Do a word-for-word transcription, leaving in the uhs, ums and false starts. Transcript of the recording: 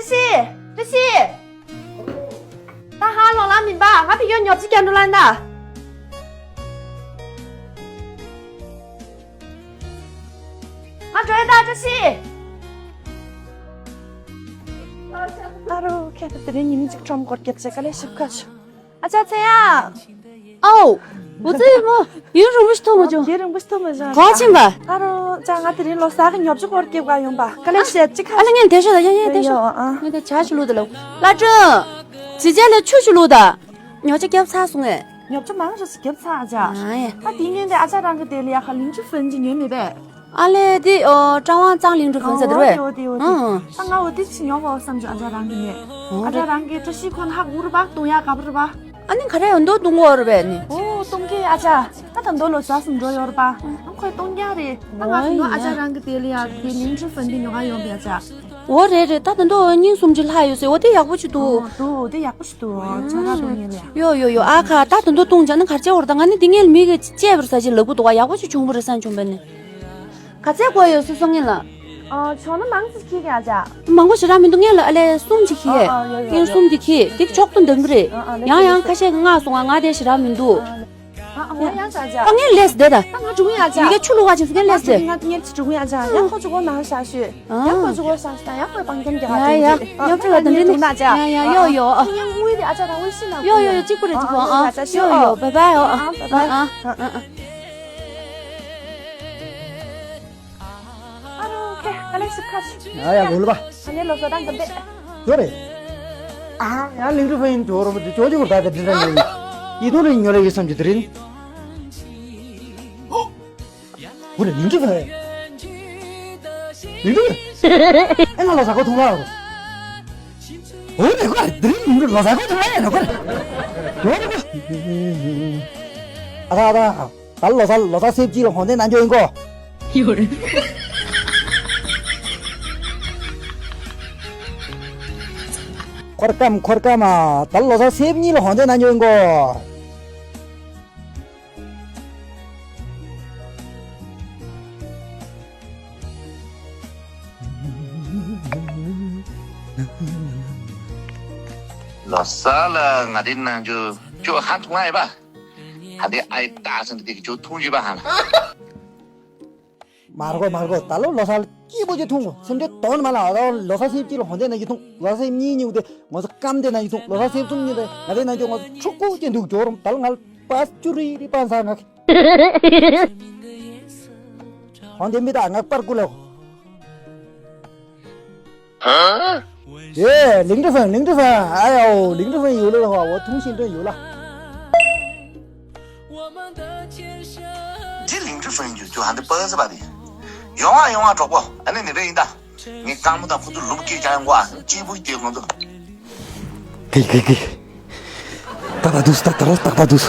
བཀྲ་ཤིས། བཀྲ་ཤིས། ད་ཧ་ལོ་ལ་མིན་པ། ང་ཕི་ཡོ་ཉོབ་ཅི་ཀྱང་འགྲོ་ལ་ན། ང་འགྲོ་ཡ་ད། བཀྲ་ཤིས། ཨ་རོ། ཁྱེད་ད་དེ་རིང་ཉི་མ་གཅིག་ཁྲོམ་སྐོར་སྐྱབས་ཆེ། དཀའ་ལས་ཞིབ་ཁ་ཆུ། ཨ་ཅག་ཚེ་ཡ། ཨའོ། འོ་ཙི་མོ། ཡུན་རིང་པོ་ཞིག་ཐུག་མ་བྱུང་། ཡུན་རིང་པོ་ཞིག་ཐུག་མ་བྱུང་། ག་ཕྱིན་པ། ཨ་རོ། ཅག་ང་དེ་རིང་ལོ་གསར་གི་ཉོབ་ཅིག་སྐོར་སྐྱབས་ག་ཡོང་པ། དཀའ་ལས་ཞེ་ཅིག་ཁ། ཨ་ལ་ངས་དེ་ཤོད་ད། ཡ་ཡ་དེ་ཤོད། ཨ། ངས་དེ་ཇ་ཞིག་བླུགས་ད་ལ། བླ་སྒྲོན། ཅི་ཅག་ལ་ཆུ་ཞིག་བླུགས་ད། ཉོ་ཆ་སྐྱབས་ཚར་སོང་ངས། ཉོ་ཆ་མང་ཞིག་སྐྱབས་ཚར་ཨ་ཅག་ཨ་ཡ། ད་དེ་ངས་དེ་ཨ་ཅག་རང་གི་དེ་ལ་ཡ་ཁ་ལིང་ཅི་ཧྥན་ཅིག་ཉོས་མེད་པས། ཨ་ལས་དེ་ཨོ་ཀྲང་ཝང་ཙང་ལིང་ཅི་ཧྥན་ཟེར་དེ་རེད། འོ་དེ་འོ་དེ། ཨང་། ད་ང་འོ་དེ་ཅིག་ཉོ་དགོས་བསམ་བྱུང་། ཨ་ཅག་རང་གི་ནས། ཨ་ཅག་རང་གི་བཀྲ་ཤིས་ཁོ་ན་ཧ་གོ་རེད་པ། གཏོང་ཡ་ག་པར་རེད་པ། ཨ་ནི་ག་རེ་ཡོད་འདོ་གཏོང་གོ་རེད་པས་ནི། ཨོ་གཏོང་གི་ཨ་ཅག་ད་ད་འདོ་ལོ་གསར་སུ་འགྲོ་ཡོད་རེད་པ། ཨང་། ཁོས་གཏོང་རྒྱག་རེད། ད་ང་ཚོ་ཨ་ཅག་རང་གི་དེ་ལ་ཡ་དེ་ལིང་ཅི་ཧྥན་དེ་ཉོ་ག་ཡོང་པས་ཨ་ཅག་འོ་རེད་རེད། ད་ད་འདོ་སྙིང་གསུམ་གྱི་ལྷག་ཡོད་ཟེར། འོ་དེ་ཡག་པོ་ཅིག་འདུག་འདུག་འོ་དེ་ཡག་པོ་ཞིག་འདུག་ཆ་རག་འདུག་ངས་ལ་ཡ། ཡོ་ཡོ་ཡོ། ཨ་ཁ་ད་ད་འདོ་གཏོང་བྱ་ན་གར་བྱེད་འོར། ད་ང་ནི་དེ་ངས་མི་གི་བཅས་པར་ཟ་ཅིག་ལབ་གི་འདུག་ག་ཡག་པོ་ཅིག་བྱུང་བ་རེད་བསམ་བྱུང་བས་ནི། ག་ཚད་དགོས་ཡོད་སུ་སོང་ངས་ལ། ཨ་ཆོག་ན་མང་ཙམ་ཁྱེར་གི་ཨ་ཅག་མང་པོ་ཞེ་དྲག་མི་འདུག་ངས་ལ་ཨ་ལས་གསུམ་ཅིག་ཁྱེར། ཨ་ཨ་ཡོ་ཡོ་ཡོ། གསུམ་དེ་ཁྱེར་དེ་ཆོག་ཏུ་འདང་གི་རེད། ཨ་ཨ་ལས་ཡང་ཡང་ཁ་ཤས་ཀྱི་མངགས་སོང་ང་། ང་དེ་ཞེ་དྲག་མི་འདུག་ཨ་ཨ་ཡང་ཡང་ཟ་ཅག་ཨ་ངས་ལས་བསྡད་ད། ཨ་ང་འགྲོ་གི་ཡ་ཅག་ཡི་གེ་ཆུ་བླུགས་པ་ཅིག་སུ་ངས་ལས་བསྡད། ང་ངས་ཅི་འགྲོ་གི་ཡ་ཅག་ཡང་ཁོ་ཅིག་གོ་མ་ཤ་ཤོད། ཡང་ཁོ་ཅིག་གོ་ཤ་ཤོད། ཡང་ཁོས་པང་ཁྱམ་རྒྱག་ཡ་ཡ། ཡང་ཁོས་པ་དང་འདྲེན་ནས་ཡ་ཡ་ཡོ་ཡོ། ཨ་ངས་དངུལ་དེ་ཨ་ཅག་རང་ངོས་ཤི་ན། ཡོ་ཡོ་ཡོ། གཅིག་པུ་རེད་གཅིག་པུ། ཨ་ཨ་ཡོ་ཡོ། བའི་བའི། ཨ་ཨ་བའི་བའི། ཨ་ཨ། ཨ་རོ་ཁེ་ཨ་ལེ་ཤི་ཁ་ཤི། ཡ་ཡ་གོ་ལ་པ། ཨ་ནེ་ལོ་སོ་དང་གི་བེ། ཡོ་རེད། ཨ་ཡང་ལིང་ཀྲི་ཧྥན་ཡིན་ཇོ་རོ་མ་དེ་ཇོ་ཇོ་གོ་ད་དེ་དྲི་ར་ནི། ཡི་དོ་རེ་ཉོ་རེ་ཡི་བསམ་གྱི་དེ་རིང་། འོ་རེ་ལིང་ཀྲི་ཧྥན། ལིང་ཀྲི་ཧྥན། ཨེ་ང་ལོ་ཟ་གོ་ཐུང་ལ་རོ། འོ་རེ་གོ་དེ་རིང་ལིང་ཀྲི་ལོ་ཟ་གོ་ཐུང་ལ་ཡ་ནོ་གོ་རེ། ཇོ་རོ་གོ། ཨ་ད་ཨ་ད། ད་ལོ་གསར་ལོ་གསར་སེབ་ཅིག་ལ་ཧོན་ཏེ་ན་འཇོག་ཡིན་གོ། ཡོད་རེད། འཁོར་སྐམ་འཁོར་སྐམ་ཨ། ད་ལོ་གསར་སེབ་གཉིས་ལ་ཧོན་ཏེ་ན་འཇོག་ཡིན་གོ། ལོ་གསར་ལ་ང་དེ་ན་འཇོག་ཅོ་ཧ་ཐུང་ཨེ་བ། ཧ་དེ་ཨའི་ཏཱ་སན་དེ་གི་ཅོ་ཐུང་ཅི་བ་ཧ་ལ། མར་གོ་མར་གོ། ད་ལོ་ལོ་སར་སྐྱིད་པོ་ཅི་ཐུང་གོ། སེམས་ཁྲལ་དོན་མ་ལ། ཨ་ད་ལོ་སར་སེབ་ཅིག་ལ་ཧོན་ཏེ་ན་ཅི་ཐུང་། ལོ་སར་སེབ་གཉིས་ཉིག་དེ་ངོ་ཚ་སྐམ་དེ་ན་ཅི་ཐུང་། ལོ་སར་སེབ་གསུམ་ཉིག་དེ་ང་དེ་ན་ཅི་ངོ་ཚ་ཕྲུ་གུ་ཅན་འདུག་ཇོ་རོ་མ། ད་ལོ་ང་ལ་པ་ཅུ་རི་རི་པ་ས་ང་གི་ཧོན་ཏེ་མི་ད་ང་པར་ཀུ་ལ་གོ། ཡེ་ལིང་ཀྲི་ཧྥན། ལིང་ཀྲི་ཧྥན། ཨ་ཡའོ་ལིང་ཀྲི་ཧྥན་ཡོད་ལ་ཧ་འོ་ཐུང་ཤིན་ཏུ་ཡོད་ལ། འདི་ལིང་ཀྲི་ཧྥན་ཡོད་རྒྱུ་ཧ་འདི་པ་ཟི་པ་དེ། ཡོང་བ་ཡོང་བ་གྲོགས་པོ། ཨ་ནི་ནི་རེ་ཡིན་ད། ངའི་རྐང་མོ་དང་ཁུ་ཚུར་ལུམ་སྐྱེས་ཀྱང་ཡོང་གོ། ཨ་སྐྱིད་པོ་སྐྱེས་ཁོང་ཚོ། གི་གི་གི། ཏག་ཏག་འདུག་ཏག་ཏག་རོ་ཏག་ཏག་འདུག